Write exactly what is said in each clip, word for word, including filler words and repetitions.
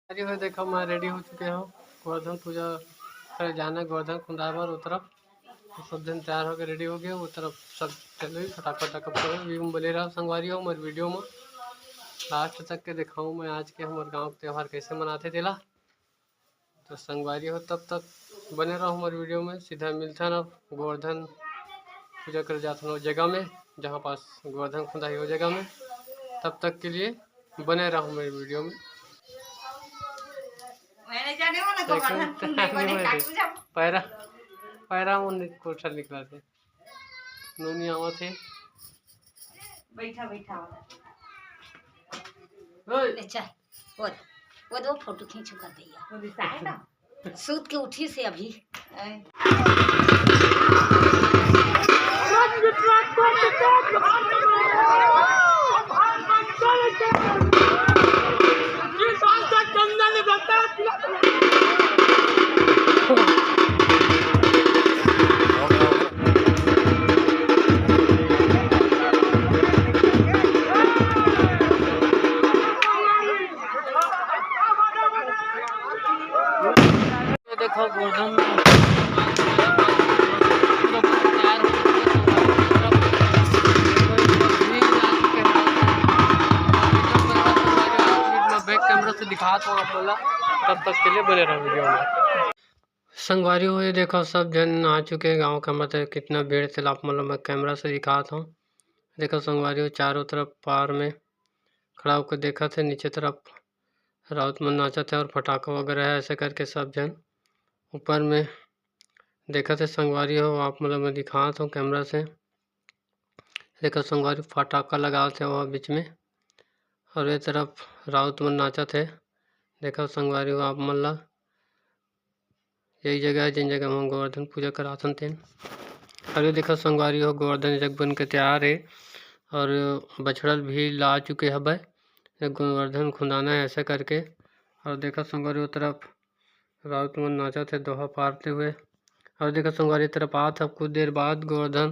अरे हो, देखो, मैं ready हो चुके हूँ। गोवर्धन पूजा करे जाना, गोवर्धन खुंदाए बर वो तरफ। तो सब जन तैयार होके ready हो गए। वो तरफ सब चलो, फटाफट, फटाफट करो, view में बने रहो संगवारी हो हमारे video में। Last तक के दिखाऊँ मैं आज के हमारे गाँव के त्योहार कैसे मनाते तेला। तो संगवारी हो, तब तक बने रहो हमारे video में। सीधा मिलता ना गोवर्धन पूजा करे जात हन वो जगह में, जहाँ पास गोवर्धन खुंदाही वो जगह में। तब तक के लिए बने रहो हमारे video में। मैंने जाने वाला देखो, गोवर्धन खुंदाही बने काटू जा। पैरा, पैरा मन कोठा निकला थे। नोनी आवत हे। बैठा, बैठा। ओए। ले चल, वो, वो दो फोटो खींचो कर भैया। वो दिखाए ना? सूत के उठी से अभी। ऐ। ये देखो गोवर्धन तैयार हो चुके हैं। Back camera से दिखात हूँ आप लोग ला, तब तक के लिए बने रहो video में। संगवारी हो, ये देखो सब जन आ चुके हैं गाँव का, मतलब कितना भीड़ से आप मतलब मैं camera से दिखात हूँ। देखो संगवारी हो, चारों तरफ पार में खड़ा होकर देखत हे, नीचे तरफ राउत मन नाचत हे और फटाका वगैरह है, ऐसे करके सब जन ऊपर में देखत हे। संगवारी हो, आप मतलब मैं दिखात हूँ camera से। देखो संगवारी, फटाका लगावत हे वहाँ बीच में, और ये तरफ राउत मन नाचत हे। देखो संगवारी हो, आप मन ला यही जगह है जिन जगह हम गोवर्धन पूजा कराथन तेन। और ये देखो संगवारी हो, गोवर्धन जग बन के तैयार है और बछड़ा भी ला चुके हबे। ये गोवर्धन खुंदाना है ऐसा करके। और देखो संगवारी, वो तरफ राउत मन नाचत है दोहा पारते हुए। और देखो संगवारी, तरफ आत ह कुछ देर बाद गोवर्धन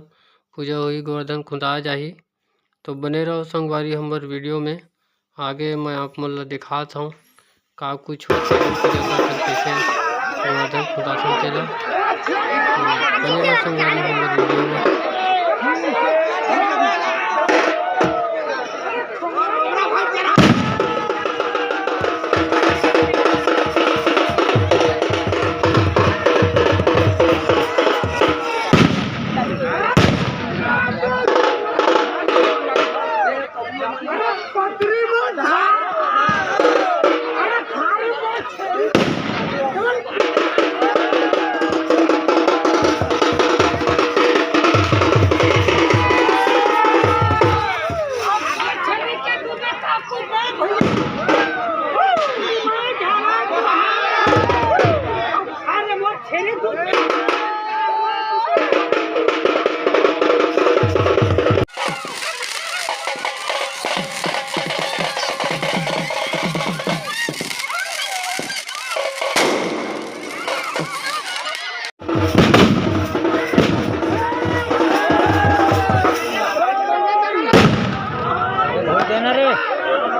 पूजा होही, गोवर्धन खुंदा जाही। तो बने रहो संगवारी हमर video में, आगे मैं आप मन ल दिखात हूँ का कुछ होथे, कैसे गोवर्धन खुंदाथन तेला। तो बने रहो संगवारी हमर video में।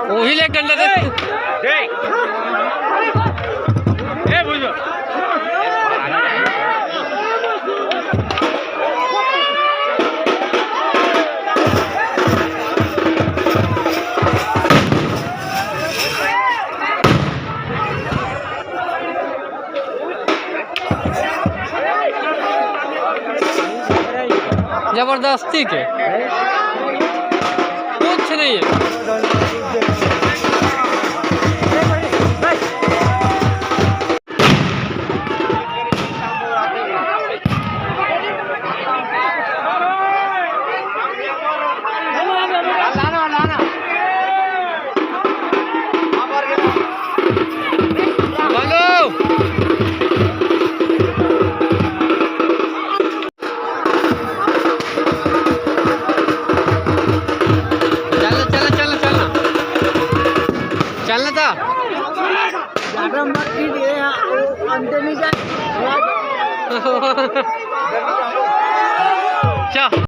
वही ले डंडा दे। ए, बुझो। जबरदस्ती के कुछ नहीं है। चलना, चलना, चलना, चलना। चलना था। ज्यादा मत कीजिए, अंडे नहीं जाए। क्या?